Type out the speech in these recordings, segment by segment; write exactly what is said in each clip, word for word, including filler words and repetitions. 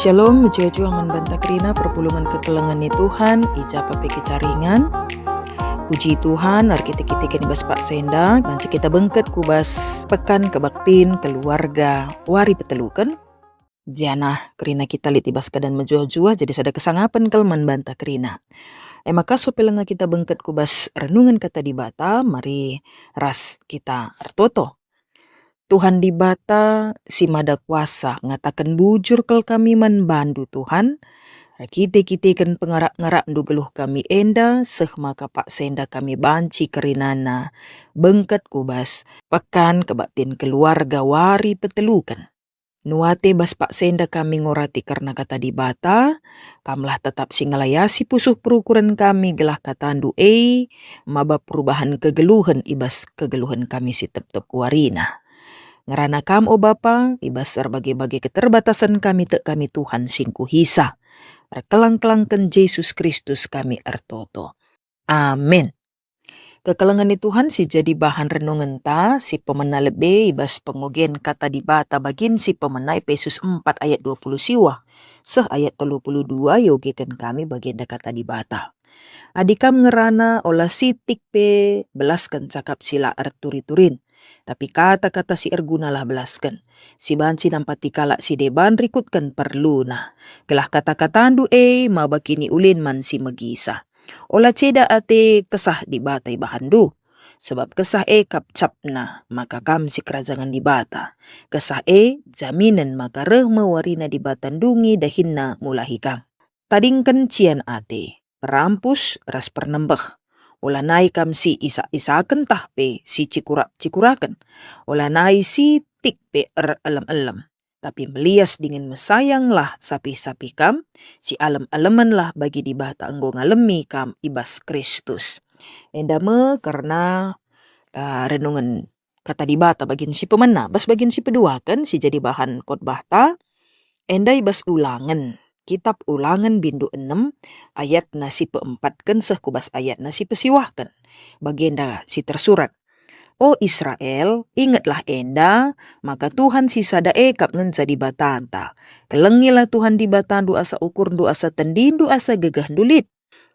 Shalom, mejuah-juah man banta kerina perpulungen kekelengen ni Tuhan, i ja pe kita ringan. Puji Tuhan, erkite-kiteken i bas paksa enda, banci kita bengket ku bas Pekan Kebaktin Keluarga wari peteluken. Janah kerina kita lit i bas keadaan mejuah-juah, jadi sada kesangapen kal man banta kerina. E maka, ope langa kita bengket ku bas renungen Kata Dibata, mari ras kita ertoto. Tuhan Dibata si Mada Kuasa, ngataken bujur kal kami man baNdu, Tuhan. Erkite-kiteken pengarak-ngarakNdu geluh kami enda, seh maka paksa enda kami banci kerinana bengket ku bas Pekan Kebaktin Keluarga wari peteluken. Nuate bas paksa enda kami ngorati kerna Kata Dibata, Kamlah tetap si ngelayasi pusuh perukuren kami, gelah KataNdu e maba perubahan kegeluhen i bas kegeluhen kami si tep-tep warina. Ngerana Kam, o Bapa, i bas erbage-bage keterbatasen kami tek kami, Tuhan, singkuhisa. Erkelang-kelangken Jesus Kristus kami ertoto. Amin. Kekelengen ni Tuhan si jadi bahan renungenta, si pemena lebe i bas pengogen Kata Dibata, bagin si pemena Epesus empat ayat dua puluh siwah seh ayat telu puluh dua, iogeken kami bagenda Kata Dibata. Adi kam ngerana, ola sitik pe belasken cakap si la erturi-turin, tapi kata-kata si ergunalah belasken, si banci nampati kalak si deban rikutken perluna, gelah kata-katandu e maba kiniulin man si megisa. Ola ceda ate Kesah Dibata ibahanndu, sebab Kesah e kap capna maka kam sikerajangen Dibata. Kesah e jaminen maka reh me warina Dibata ndungi dahinNa mulahi kam. Tadingken cian ate, perampus ras pernembeh. Olanai kam si isak-isaken tah pe si cikurak-cikuraken. Olanai sitik pe erelem-elem. Tapi melias dingen mesayanglah sapih-sapih kam, sialem-elemenlah bagi Dibata enggo ngalemi kam i bas Kristus. Enda me kerna, ah, renungen Kata Dibata bagin si pemena. Bas bagin si peduaken si jadi bahan khotbahta, enda i bas Ulangen, kitab Ulangen bindu enem, ayatna si peempatken seh ku bas ayatna si pesiwahken. Bagenda si tersurat, "O Israel, ingetlah enda, maka Tuhan si sada e kap ngenca Dibatanta. Kelengilah Tuhan Dibatandu asa ukurndu, asa tendindu, asa gegehndu lit.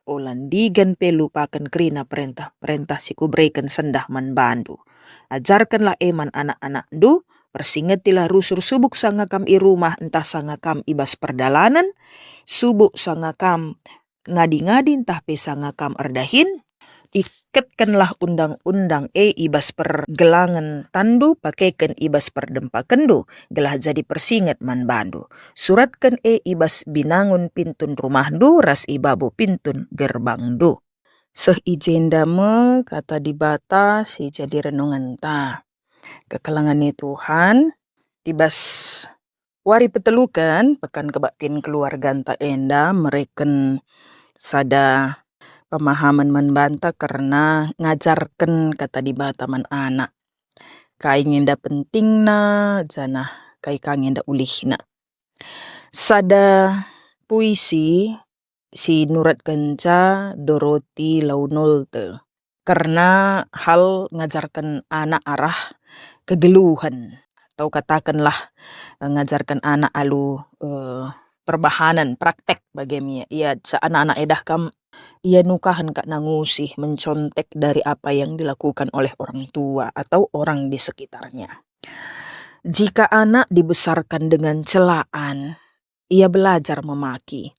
Ola ndigan pe lupaken kerina perentah-perentah si kubereken sendah man bandu. Ajarkenlah e man anak-anakndu, persingetilah rusur subuk sanga kam i rumah ntah sanga kam i bas perdalanen, subuk sanga kam ngadi-ngadi ntah pe sanga kam erdahin. Iketkenlah undang-undang e i bas pergelangen tanndu, pakeken i bas perdempakenndu, gelah jadi persinget man bandu. Suratken e i bas binangun pintun rumahndu ras i babo pintun gerbangndu." Seh i jenda me Kata Dibata si jadi renungenta. Kekelengen ni Tuhan, i bas wari peteluken Pekan Kebaktin Keluarganta enda mereken sada pemahaman man banta kerna ngajarken Kata Dibata man anak. Kai nge enda pentingna, janah kai ka nge enda ulihna. Sada puisi si nuratkenca Dorothy Launolte kerna hal ngajarken anak arah kegeluhen, atau katakenlah, eh, ngajarken anak alu, eh, perbahanen, praktek bage me ia. Ia sa anak-anak edah kam, ia nukahen ka nangusi, mencontek dari apa yang dilakukan oleh orang tua atau orang di sekitarnya. Jika anak dibesarkan dengan celaan, ia belajar memaki.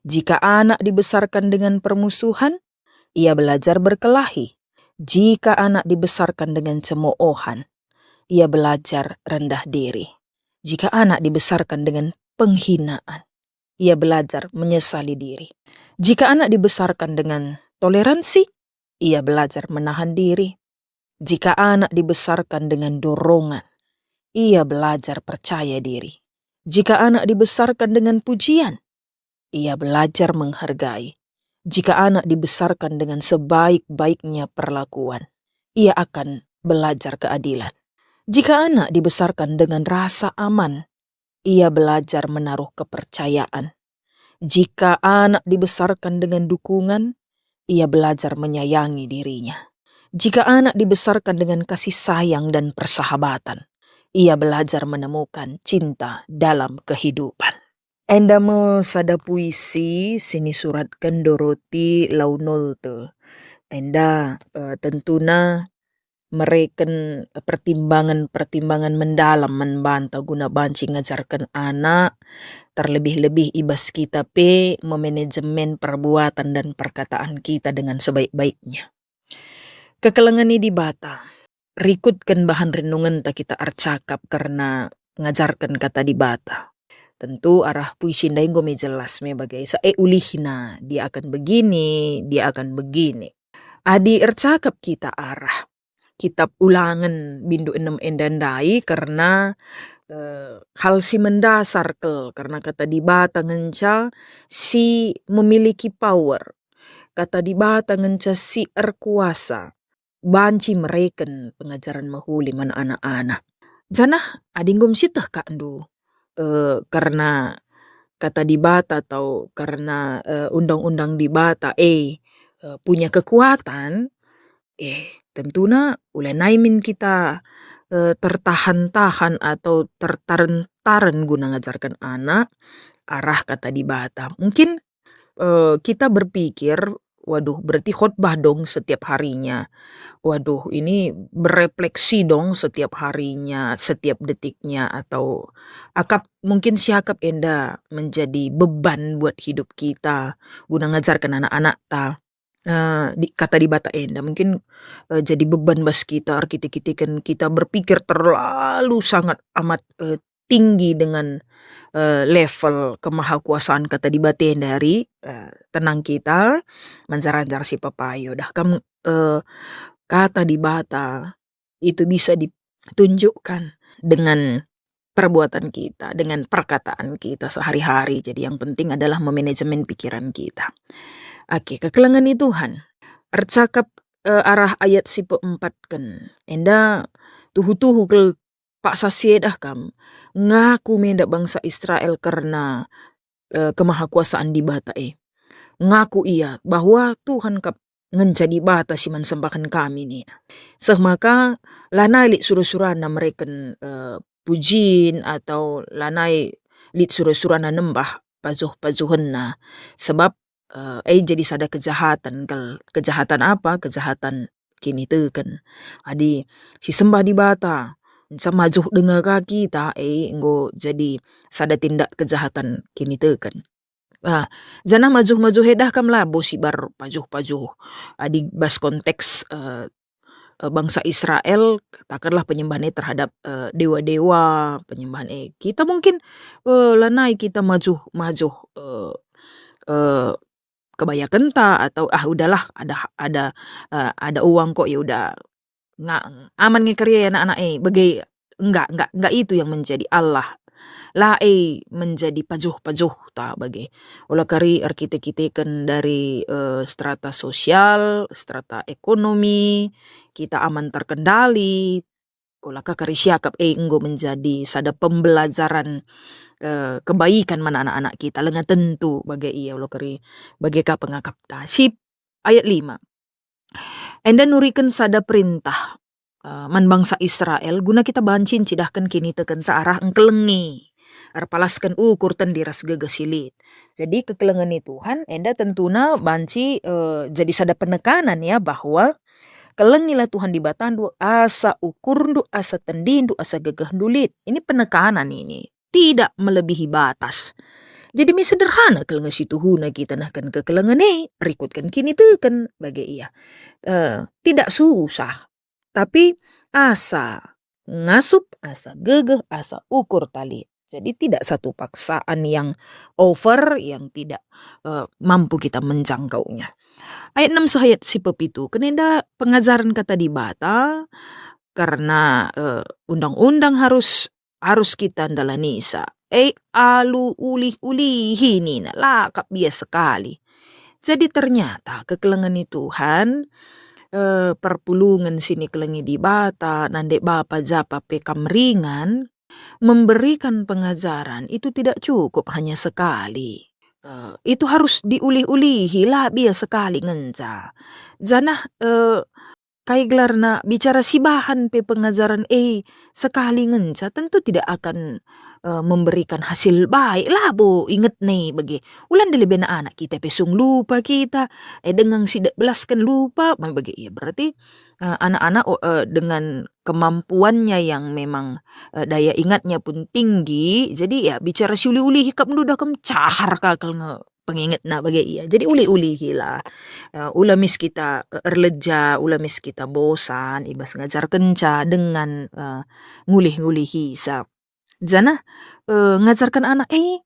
Jika anak dibesarkan dengan permusuhan, ia belajar berkelahi. Jika anak dibesarkan dengan cemoohan, ia belajar rendah diri. Jika anak dibesarkan dengan penghinaan, ia belajar menyesali diri. Jika anak dibesarkan dengan toleransi, ia belajar menahan diri. Jika anak dibesarkan dengan dorongan, ia belajar percaya diri. Jika anak dibesarkan dengan pujian, ia belajar menghargai. Jika anak dibesarkan dengan sebaik-baiknya perlakuan, ia akan belajar keadilan. Jika anak dibesarkan dengan rasa aman, ia belajar menaruh kepercayaan. Jika anak dibesarkan dengan dukungan, ia belajar menyayangi dirinya. Jika anak dibesarkan dengan kasih sayang dan persahabatan, ia belajar menemukan cinta dalam kehidupan. Enda me sada puisi si nisuratken Dorothy Launolte. Enda, eh, tentuna mereken pertimbangan-pertimbangan mendalam man banta guna banci ngajarken anak, terlebih-lebih i bas kita pe memanajemen perbuatan dan perkataan kita dengan sebaik-baiknya. Kekelengen i Dibata. Rikutken bahan renungenta kita ercakap kerna ngajarken Kata Dibata. Tentu arah puisi ndai enggo me jelas me bage sa, e, ulihna, dia akan begini, dia akan begini. Adi ercakap kita arah kitab Ulangen bindu enem enda ndai kerna, eh, hal si mendasar kal, kerna Kata Dibata ngenca si memiliki power. Kata Dibata ngenca si erkuasa, banci mereken pengajaren mehuli man anak-anak. Janah adi enggo sieteh kakndu, eh, kerna Kata Dibata atau kerna, eh, undang-undang Dibata, eh, eh, punya kekuatan, eh, tentuna ulanai min kita, eh, tertahan-tahan atau tertaren-taren guna ngajarken anak arah Kata Dibata. Mungkin, eh, kita berpikir, "Waduh, berarti khotbah dong setiap harinya. Waduh, ini berefleksi dong setiap harinya, setiap detiknya," atau akap, mungkin siakap enda menjadi beban buat hidup kita guna ngajarken anak-anakta, eh, di, Kata Dibata enda. Mungkin, eh, jadi beban bas kita, erkite-kiteken kita berpikir terlalu sangat amat, eh, tinggi dengan, eh, level kemahakuasaan Kata Dibata enda, eh, tenang kita, manjar-anjar si pepayo. Dah kam, eh, Kata Dibata itu bisa ditunjukkan dengan perbuatan kita, dengan perkataan kita sehari-hari. Jadi yang penting adalah memanajemen pikiran kita. Oke, kekelengen i Tuhan. Ercakap, eh, arah ayat si peempatken. Enda tuhu-tuhu kal paksa siedah kam. Ngaku me enda bangsa Israel kerna, eh, kemahakuasaan Dibata e. Ngaku ia bahwa Tuhan kap ngenca Dibata si man sembahen kami, nina. Seh maka lanai lit sura-surana mereken, eh, pujin atau lanai lit sura-surana nembah pajuh-pajuhenna. Sebab, eh, e jadi sada kejahatan kal. Kejahatan apa? Kejahatan kiniteken. Adi si sembah Dibata, nca majuh denga ka kita, e enggo jadi sada tindak kejahatan kiniteken. Ah, janah majuh-majuh e dah kam labo sibar pajuh-pajuh. Adi bas konteks, eh, eh, bangsa Israel, katakanlah penyembahan e terhadap, eh, dewa-dewa, penyembahan e. Kita mungkin, eh, lanai kita majuh-majuh, eh, eh, kebayakenta atau, "Ah, udahlah, ada, ada, eh, ada uang kok, ya udah, nga-, aman nge kari anak-anak e," bage. Enggak, enggak, enggak itu yang menjadi Allah. La e menjadi pajuh-pajuhta bage. Ola kari erkite-kiteken dari, eh, strata sosial, strata ekonomi, kita aman terkendali, ola ka kari siakap e enggo menjadi sada pembelajaran, eh, kebaikan man anak-anak kita, lenga tentu bage ia, ola kari bage ka pengakapta. Sip, ayat lima. Enda nuriken sada perintah, eh, man bangsa Israel guna kita banci ncidahken kinitekenta arah engkelengi, erpalasken ukur tendi ras gegeh si lit. Jadi kekelengen i Tuhan enda tentuna banci, eh, jadi sada penekanan ya, bahwa kelengilah Tuhan Dibatandu asa ukurndu, asa tendindu, asa gegehndu lit. Ini penekanan ini, tidak melebihi batas. Jadi me sederhana kal nge situhuna kita nehken kekelengen e, rikutken kiniteken bage ia. Eh, tidak susah, tapi asa ngasup, asa gegeh, asa ukur tali. Jadi tidak satu paksaan yang over, yang tidak, eh, mampu kita menjangkaunya. Ayat enam seh ayat si pepitu, kenenda pengajaren Kata Dibata, karena, eh, undang-undang harus, harus kita ndalanisa. E alu ulih-ulihi nina, la kap bias sekali. Jadi ternyata kekelengen i Tuhan, eh, perpulungen si nikelengi Dibata, nande bapa japa pe kam ringan, memberikan pengajaran itu tidak cukup hanya sekali. Eh, itu harus diulih-ulihi, la bias sekali ngenca. Janah, eh, kai gelarna, bicara sibahan pe pengajaren e sekali ngenca, tentu tidak akan, eh, memberikan hasil baik, labo ingetna bage. Ulande lebe anak kita pe sung lupa kita, eh, denga sidek belasken lupa, ma bage ia berarti, eh, anak-anak, oh, eh, dengan kemampuannya yang memang, eh, daya ingatnya pun tinggi, jadi ya bicara si uli-uli ikap ndu dah kam cahar ka kal nge pengingetna bage ia. Jadi uli-ulihilah. Eh, ula mis kita, eh, erleja, ula mis kita bosan, ibas ngajarkenca dengan, eh, ngulih-ngulihi sa. Janah, eh, ngajarken anak e,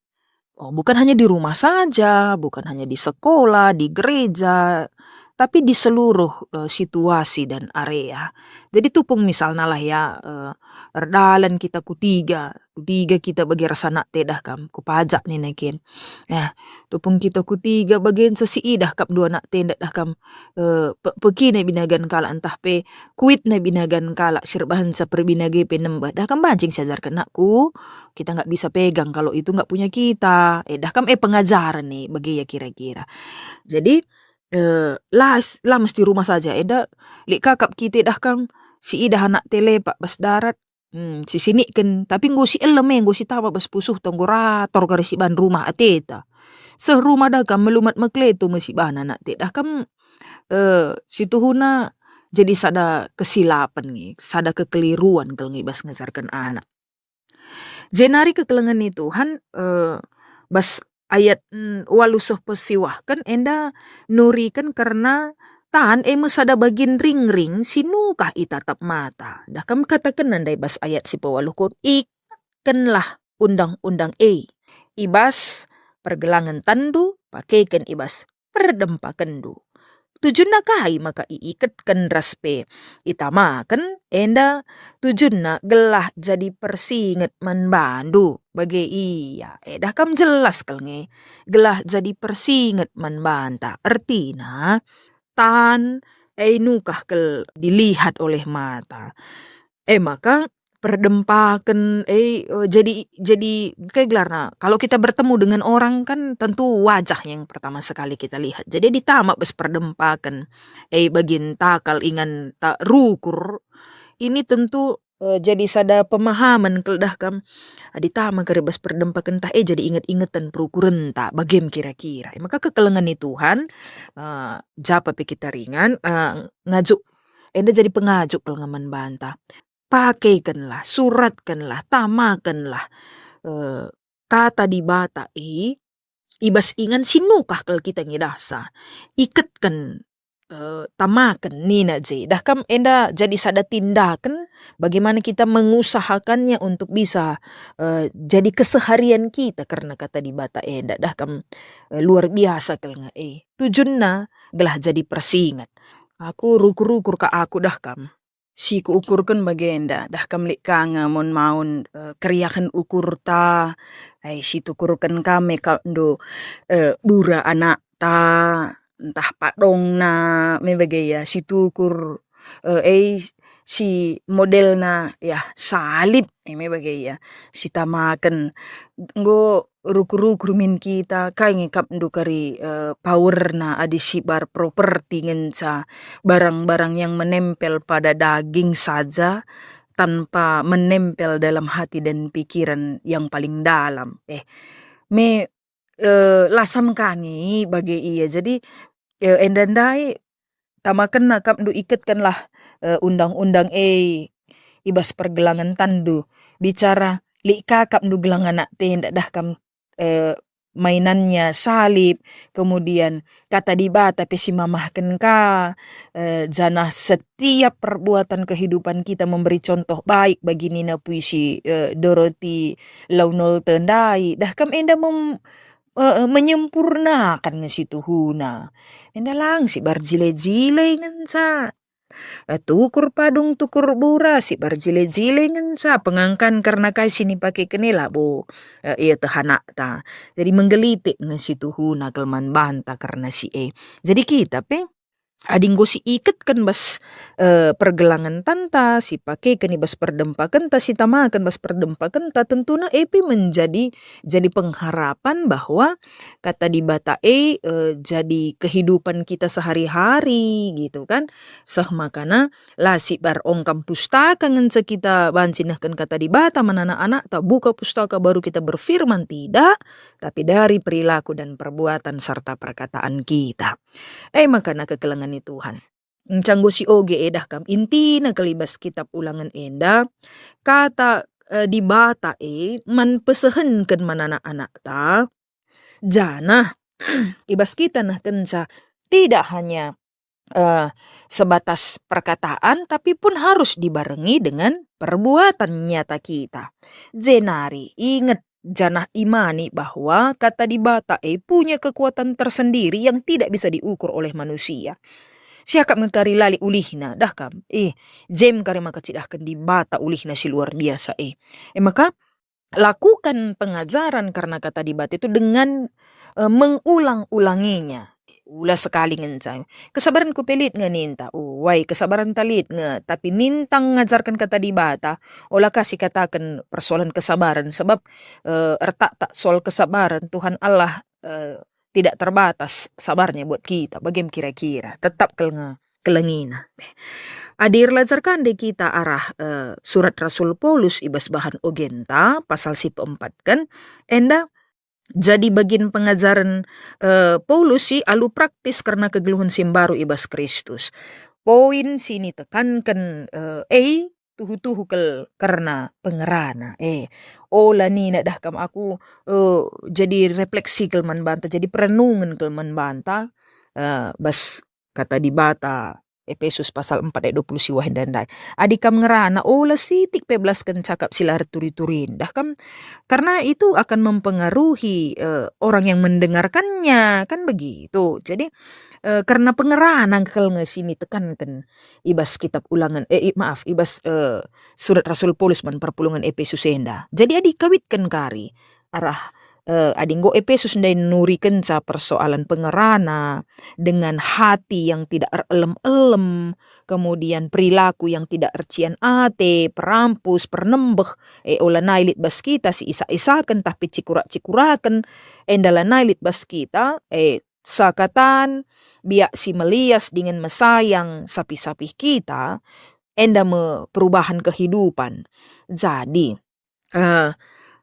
oh, bukan hanya di rumah saja, bukan hanya di sekolah, di gereja, tapi di seluruh, eh, situasi dan area. Jadi tupung misalna lah ya, eh, erdalan kita ku tiga, ku tiga kita bage ras anak te dah kam, ku pajak nina kin. Eh, tupung kita ku tiga bagenca si idah kap dua anak te ndak dah kam, eh, pe-, pekina binagan kalak ntah pe kuitna binagan kalak si erbahanca perbinage pe nembeh. Dah kam banci siajarken anakku, kita nggak bisa pegang kalau itu nggak punya kita. Eh, dah kam, eh, pengajaren nih, bage ya kira-kira. Jadi, eh, la s-, la mesti rumah saja, enda lit ka kap kita dah kam, si idah anak te lepak bas darat, hmm, si siniken, tapi enggo si elem e, enggo si tama bas pusuh, enggo rator kari si ban rumah ateta. Seh rumah dah kam melumat mekleto me si bana anak te dah kam, eh, situhuna jadi sada kesilapen nge, sada kekeliruan kal nge bas ngajarken anak. Jenari kekelengen ni Tuhan, eh, bas ayat, mm, waluh seh pesiwahken enda nuriken kerna tan e me sada bagin ringring si nukah itatap mata. Dah kam kataken ndai bas ayat si pewaluhken, ikkenlah undang-undang e. I bas pergelangen tanndu, pakeken i bas perdempakenndu. Tujunna kai maka iiketken ras pe itamaken, enda tujunna gelah jadi persinget man bandu. Bage ia, edah kam jelas kal nge, gelah jadi persinget man banta. Ertina, tan, e nukah kal dilihat oleh mata. E maka, perdempaken, e, e, jadi, jadi, kai gelarna, kalau kita bertemu dengan orang kan tentu wajah yang pertama sekali kita lihat. Jadi ditama bas perdempaken, e, bagin takal ingan ta rukur, ini tentu, e, jadi sada pemahaman kal dah kam. Ditama kari bas perdempaken tah, e, jadi inget-ingeten perukurenta, bagem kira-kira. E, maka kekelengen ni Tuhan, e, japa pe kita ringan, e, ngajuk, enda jadi pengajuk kal nge man banta. Pakekenlah, suratkenlah, tamakenlah, eh, kata Dibata e, i bas ingan si nukah kal kita ngidahsa. Iketken, eh, tamaken nina je. Dah kam enda jadi sada tindaken bagaimana kita mengusahakannya untuk bisa, eh, jadi keseharian kita kerna kata Dibata enda. Dah kam, eh, luar biasa kal nge e. Tujunna gelah jadi persinget. Aku rukur-rukur ka aku dah kam. Si kuukurken bagenda, dah kam lit ka nge maun-maun, eh, keriahen ukurta, ai si tukurken ka me kap ndu, eh, bura anakta, ntah padongna, me bage ia, si tukur, eh, ei si modelna, ya, salib, eh, me bage ia, si tamaken. Enggo rukur-rukur min kita, kai nge kap ndu kari, eh, powerna adi sibar properti ngenca, barang-barang yang menempel pada daging saja tanpa menempel dalam hati dan pikiran yang paling dalam. Eh, me, eh, lasam kangi bage ia. Jadi, eh, enda ndai tamakenna kap ndu iketkenlah, eh, undang-undang e i bas pergelangen tanndu. Bicara lit ka kap ndu gelang anak te ndak dah kam, eh, mainannya salib, kemudian kata Dibata pe si mamahken ka, eh, janah setiap perbuatan kehidupan kita memberi contoh baik bagi nina puisi, eh, Dorothy Law Nolte ndai. Dah kam enda mem-, eh, menyempurnakan nge situhuna. Enda lang si barjile-jile ngenca. Eh, tukur padung, tukur bura, si barjile-jile ngenca, pengangkan kerna kai si nipakeken e labo, eh, ieteh anakta. Jadi menggelitik nge situhuna kal man banta kerna si e. Jadi kita pe, adi enggo si iketken bas, eh, pergelangen tanta, si pakeken i bas perdempakenta, si tamaken bas perdempakenta, tentuna e pe menjadi, jadi pengharapan bahwa Kata Dibata e, eh, jadi kehidupan kita sehari-hari, gitu kan. Seh makana la sibar ongkam pustaka ngenca kita banci nehken Kata Dibata man anak-anakta, buka pustaka baru kita berfirman, tidak, tapi dari perilaku dan perbuatan serta perkataan kita. E makana kekelengen ni Tuhan. Enggo si oge edah kam intina kal i bas kitab Ulangen enda, kata, eh, Dibata e man pesehenken man anak-anakta, janah i bas kita nehkenca tidak hanya, eh, sebatas perkataan, tapi pun harus dibarengi dengan perbuatan nyata kita. Jenari inget janah imani bahwa Kata Dibata e punya kekuatan tersendiri yang tidak bisa diukur oleh manusia. Siakap nge kari la lit ulihna, dah kam. Eh, jem kari maka cidahken Dibata ulihna si luar biasa e. E maka, lakukan pengajaran karena Kata Dibata itu dengan, eh, mengulang-ulanginya. Ula sekali ngenca. Kesabarenku pe lit nge ninta. Uwai, kesabarenta lit nge, tapi nintang ngajarken Kata Dibata, ola ka sikataken persoalan kesabaren, sebab, eh, ertaktak soal kesabaren, Tuhan Allah, eh, tidak terbatas sabarnya buat kita. Bage me kira-kira, tetap kal nge kelengina. Adi erlajar ka nde kita arah, eh, surat Rasul Paulus i bas bahan ogenta, pasal si peempatken, enda jadi bagin pengajaren, eh, Paulus si alu praktis kerna kegeluhen si mbaru i bas Kristus. Poin si nitekanken, eh, e tuhu-tuhu kal kerna pengerana. Eh, ola nina dah kam aku, eh, jadi refleksi kal man banta, jadi perenungen kal man banta, eh, bas Kata Dibata, Epesus pasal empat ayat dua puluh siwah enda ndai. Adi kam ngerana, ola sitik pe belasken cakap si la erturi-turin, dah kam, karena itu akan mempengaruhi, eh, orang yang mendengarkannya, kan begitu. Jadi, eh, karena pengerana kal nge si nitekanken i bas kitab Ulangen, eh, i, maaf, i bas, eh, surat Rasul Paulus man perpulungen Epesus enda. Jadi adi kawitken kari arah, eh, adi enggo Epesus ndai nurikenca persoalan pengerana dengan hati yang tidak erelem-elem, kemudian perilaku yang tidak ercian ate, perampus, pernembeh, eh, ola nai lit bas kita si isak-isaken, tapi cikurak-cikuraken, enda la nai lit bas kita, eh, sakatan, biak si melias dingen mesayang sapih-sapih kita, enda me perubahan kehidupan. Jadi, eh,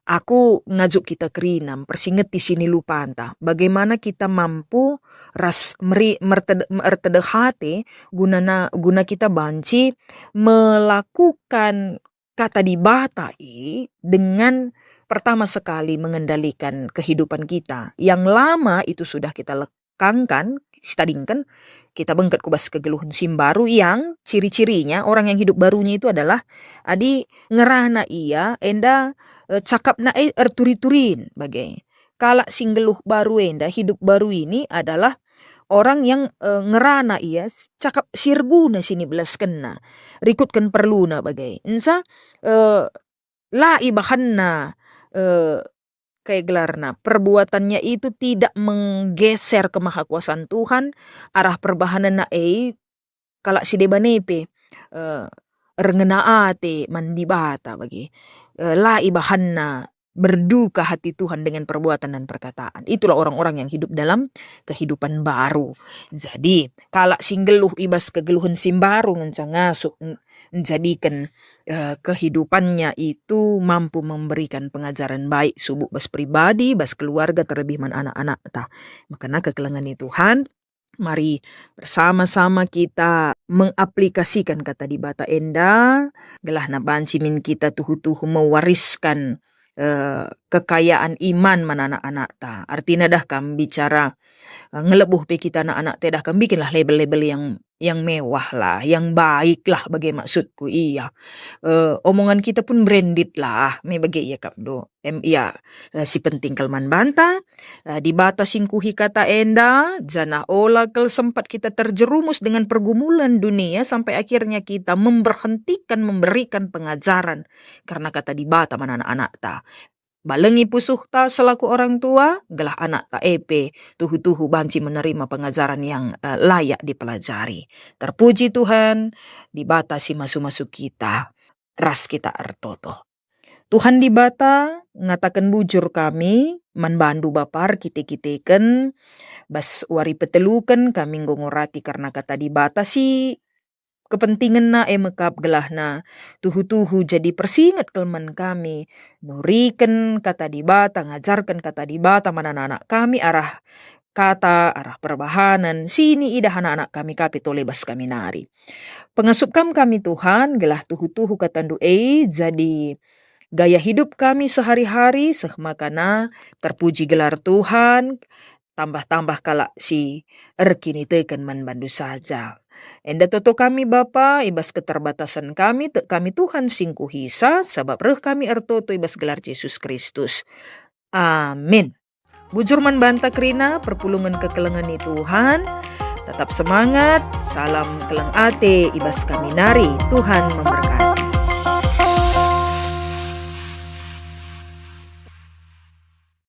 aku ngajuk kita kerina mpersingeti sinilupanta, bagaimana kita mampu ras meri-, mertede-, ertedeh ate gunana, guna kita banci melakukan Kata Dibata e dengan pertama sekali mengendalikan kehidupan kita. Yang lama itu sudah kita lekangkan, sitadingken, kita bengket ku bas kegeluhen si mbaru yang ciri-cirinya orang yang hidup barunya itu adalah adi ngerana ia enda, eh, cakapna e erturi-turin bage. Kalak si nggeluh baru enda, hidup baru ini adalah orang yang, eh, ngerana ia s-, cakap si erguna si nibelaskenna, rikutken perluna bage. Ensa, eh, la ibahanna, eh, kai gelarna, perbuatannya itu tidak menggeser kemahakuasaan Tuhan, arah perbahanenna e, kalak si deban e pe, eh, erngena ate man Dibata bage. Eh, la ibahanna berduka hati Tuhan dengan perbuatan dan perkataan. Itulah orang-orang yang hidup dalam kehidupan baru. Jadi, kalak si nggeluh i bas kegeluhen si mbaru ngenca ngasup n-, njadiken, eh, kehidupannya itu mampu memberikan pengajaren baik subuk bas pribadi, bas keluarga, terlebih man anak-anakta. Makana kekelengen ni Tuhan, mari bersama-sama kita mengaplikasikan Kata Dibata enda, gelahna banci min kita tuhu-tuhu mewariskan, eh, kekayaan iman man anak-anakta. Artina dah kam bicara, eh, ngelebuh pe kita anak-anakta, dah kam bikinlah label-label yang, yang mewah lah, yang baik lah, bage maksudku, iya. Eh, omongan kita pun branded lah, me bage ia kap do. Em, ia, eh, si penting kal man banta, eh, Dibata singkuhi kata enda, janah ola kal sempat kita terjerumus dengan pergumulan dunia sampai akhirnya kita memberhentikan memberikan pengajaran karena Kata Dibata man anak-anakta. balengi pusuhta selaku orang tua, gelah anakta e pe tuhu-tuhu banci menerima pengajaran yang, eh, layak dipelajari. Terpuji Tuhan, Dibata si masu-masu kita, ras kita ertoto. Tuhan Dibata, ngataken bujur kami man bandu Bapa erkite-kiteken, bas wari peteluken kami enggo ngorati kerna Kata Dibata si kepentingenna e mekap gelahna tuhu-tuhu jadi persinget kal man kami, nuriken Kata Dibata, ngajarken Kata Dibata man anak-anak kami arah kata, arah perbahanen, si niidah anak-anak kami ka pe tole bas kami nari. Pengasup Kam kami Tuhan, gelah tuhu-tuhu KataNdu e jadi gaya hidup kami sehari-hari, seh makana terpuji gelar Tuhan, tambah-tambah kalak si erkiniteken man bandu saja. Enda toto kami Bapa, i bas keterbatasan kami, tek kami Tuhan singkuhisa, sabap reh kami ertoto i bas gelar Jesus Kristus. Amin. Bujur man banta kerina perpulungen kekelengen ni Tuhan. Tetap semangat, salam keleng ate i bas kami nari. Tuhan memberkati.